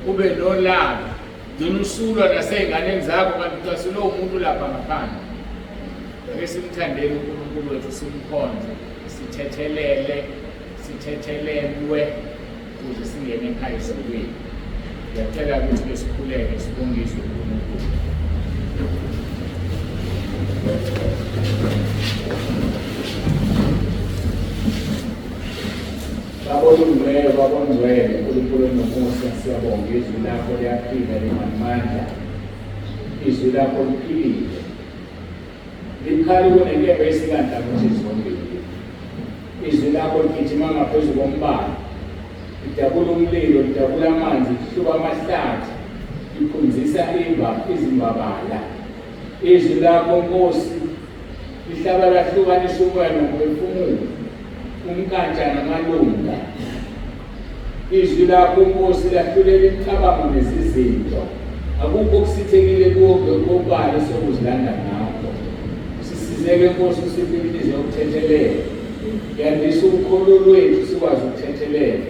Ube nolaka. Gcina usulwa nasey'nganeni zakho kanti ucasulwe umuntu lapha ngaphandle. Ake simthandeni uNkulunkulu wethu simkhonze, sithethelele, sithethelelwe ukuze singene ekhaya ezulwini. Ngiyacela ukuthi besikhuleke sibonge izwi uNkulunkulu. Baba olungileyo, Baba ongcwele, Nkulunkulu onomusa, siyabonga izwi lakho liyaphila linamandla. Izwi lakho liphilile. Libukhali kunenkemba esikanhlangothi zombili. Izwi lakho ligijima ngaphezu kombani. Lidabula umlilo, lidabula amanzi, lihluba amahlathi, liphunzisa izimbabala. Izwi lakho Nkosi lihlaba lahlukanisa umoya nomphefumulo, umnkantsha namalunga. Izwi lakho Nkosi lahlulela imicabango nezizinto. Akukho okusithekile kuwo ngokobala esokuzilanda ngakho. Sisizeke Nkosi usiphe inhliziyo yokuthethelela. Yandisa ukholo lwethu sikwazi ukuthethelela.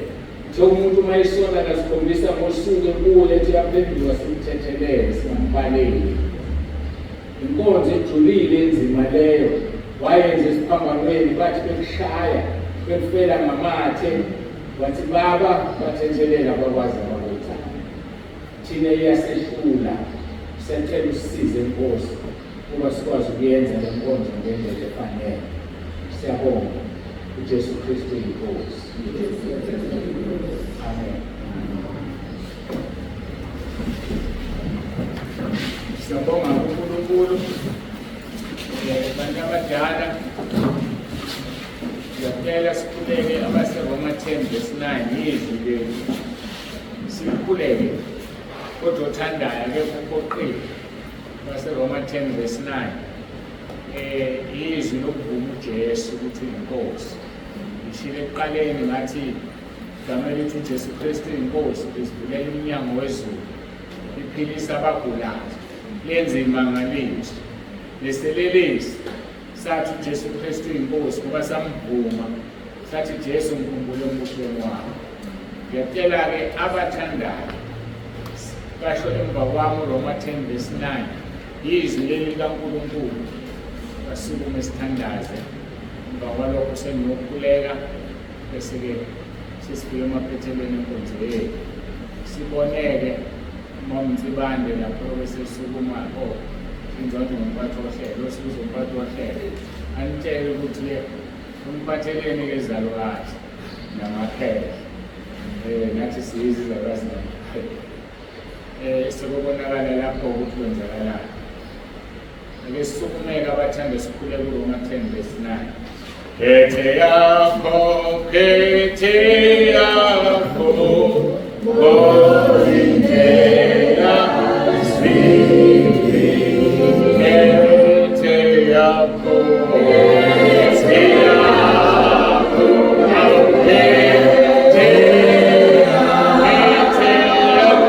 Uthe umuntu uma esona kasikhombisa ngosuku ebuye ethi uyaphenduka simthethelele singambaleki. Inkonzo ejulile enzima leyo wayenza esiphambanweni bathi bekushaya bekufela ngamathe wathi baba bathethelela bakwazi abakwenzayo. Thina iyasehlula siyacela usisize Nkosi ukuba sikwazi ukuyenza le nkonzo ngendlela efanele. Siyabonga uJesu Kristu iNkosi. Amen. Siyabonga uNkulunkulu. Bantu abadala ngiyacela sikhuleke abaseRoma 10 verse 9 izwi leli. Sikhuleke kodwa othandayo akekho uphoqile. AbaseRoma 10 verse 9 izwi lokuvuma uJesu ukuthi uyinkosi. Ngishilo ekuqaleni ngathi igama elithi uJesu Kristu inkosi lisivulela umnyango wezulu, liphilisa abagulayo, lenze imangaliso. Leselelesi sathi uJesu Kristu inkosi ngoba samvuma, sathi Jesu ngikhumbule embusweni wakho. Ngiyacela-ke abathandayo basho emva kwami uRoma 10 verse 9 izwi leli likaNkulunkulu, basukume sithandaze. Emva kwalokho sengiyokhuleka bese-ke sesifika emaphethelweni enkonzo yethu. Siboneke uma uMnsibande lapho bese sukuma o inzonto ngomphathi wohlelo, osibuza umphathi wohlelo anitshele ukuthi-ke umphatheleni-ke izalukazi namakhehla. Nathi siyizi izalukazi namakhehla. Sekubonakala lapho ukuthi kwenzakalani. Ake sisukumeke abathanda sikhule kuRoma 10 verse 9. Khethe yakho, khethe yakho, ngozindlela zimbi. Khethe yakho, khethe yakho, khethe, khethe yakho,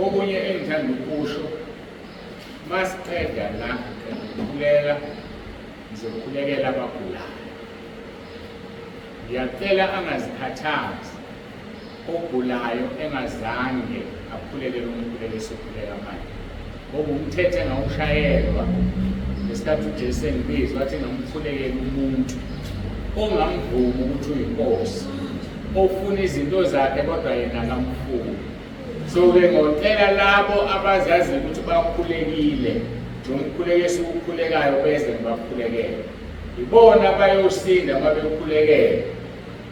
Okunye engithanda ukusho masiqeda la ngikhuleka ngizokhulekela abagulayo. Ngiyacela angazikhathazi ogulayo engazange akhulekele umkhuleko esikhuleka manje, ngoba umthetho engawushayelwa ngesikhathi uJesu engibiza wathi ngamkhulekela umuntu ongamvumi ukuthi uyinkosi, ofuna izinto zakhe kodwa yena akamfuni. So-ke ngocela labo abazaziyo ukuthi bakhulekile nomkhuleko esiwukhulekayo beze ngibakhulekele. Ibona abayosinda uma bekhulekele,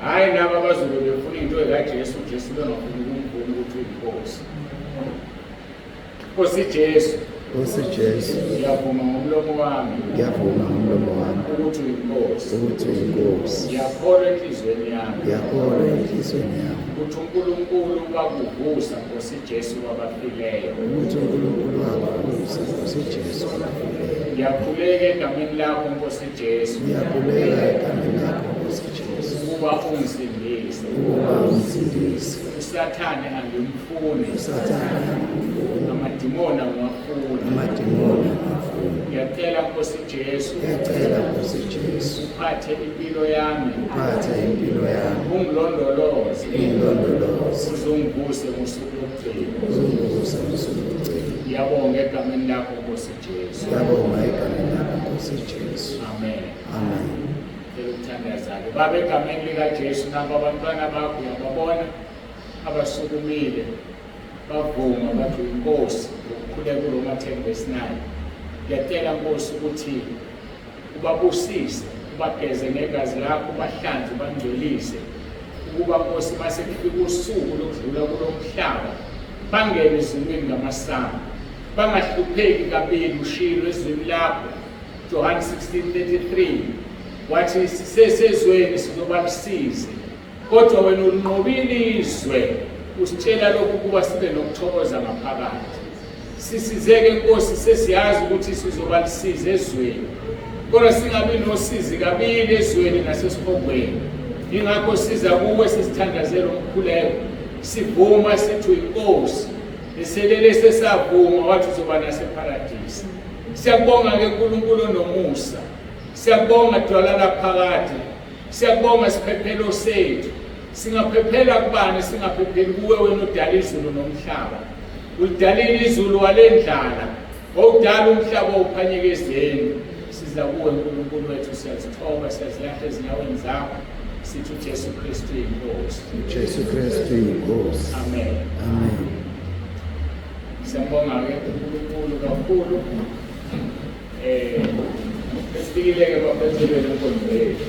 hhayi laba abazobe befuna into zikaJesu, uJesu bengafuni ukumvuma ukuthi uyinkosi. Nkosi Jesu. Nkosi Jesu. Ngiyavuma ngomlomo wami. Ngiyavuma ngomlomo wami. Ukuthi uyinkosi. Ukuthi uyinkosi. Ngiyakholwa enhliziyweni yami. Ngiyakholwa enhliziyweni yami. Ukuthi uNkulunkulu wakuvusa Nkosi Jesu kwabafileyo. Ukuthi uNkulunkulu wakuvusa Nkosi Jesu kwabafileyo. Ngiyakhuleka egameni lakho Nkosi Jesu. Ngiyakhuleka egameni lakho Nkosi Jesu. Ukuba ungisindise. Ukuba ungisindise. uSathane angimfuni. uSathane angimfuni. Amadimoni angiwafuni. Amadimoni angiwafuni. Ngiyacela Nkosi Jesu. Ngiyacela Nkosi Jesu. Uphathe impilo yami. Uphathe impilo yami. Ungilondoloze. Ungilondoloze. Uzungivuse ngosuku lokugcina. Uzungivuse ngosuku lokugcina. Ngiyabonga egameni lakho Nkosi Jesu. Ngiyabonga egameni lakho Nkosi Jesu. Amen. Amen. Cela ukuthandaza-ke. Baba egameni likaJesu nabo abantwana bakho uyababona abasukumile bavuma bathi uyinkosi ngokukhuleka kuRoma 10 verse 9. Ngiyacela Nkosi ukuthi ubabusise, ubageze ngegazi lakho, ubahlanze, ubangcwelise ukuba Nkosi mase kufika usuku lokudlula kulo mhlaba bangene ezulwini ngamasango bangahlupheki kabili ushilo ezwini lakho Johane 16:33 wathi sisesezweni sizoba lusizi kodwa wena ulinqobile izwe usitshela lokhu ukuba sibe nokuthokoza ngaphakathi sisizeke Nkosi sesiyazi ukuthi sizoba lusizi ezweni kodwa singabi nosizi kabili ezweni nasesihogweni ingakho siza kuwe sisithandazela umkhuleko sivuma sithi uyinkosi eselele sesavuma wathi uzoba naseparadisi Siyakubonga ke uNkulunkulu onomusa. Siyakubonga Dwala laphakade. Siyakubonga siphephelo sethu. Singaphephela kubani singaphepheli kuwe wena odala izulu nomhlaba. Ulidalile izulu walendlala. Wawudala umhlaba uphanyeka ezeni. Siza kuwe uNkulunkulu wethu siyazithoba siyazilahla ezinyaweni zakho. Sithi uJesu Kristu inkosi. uJesu Kristu inkosi. Amen. Amen. Siyambonga-ke uNkulunkulu kakhulu. Eh, esifikile-ke bafethelweni enkonzo yethu.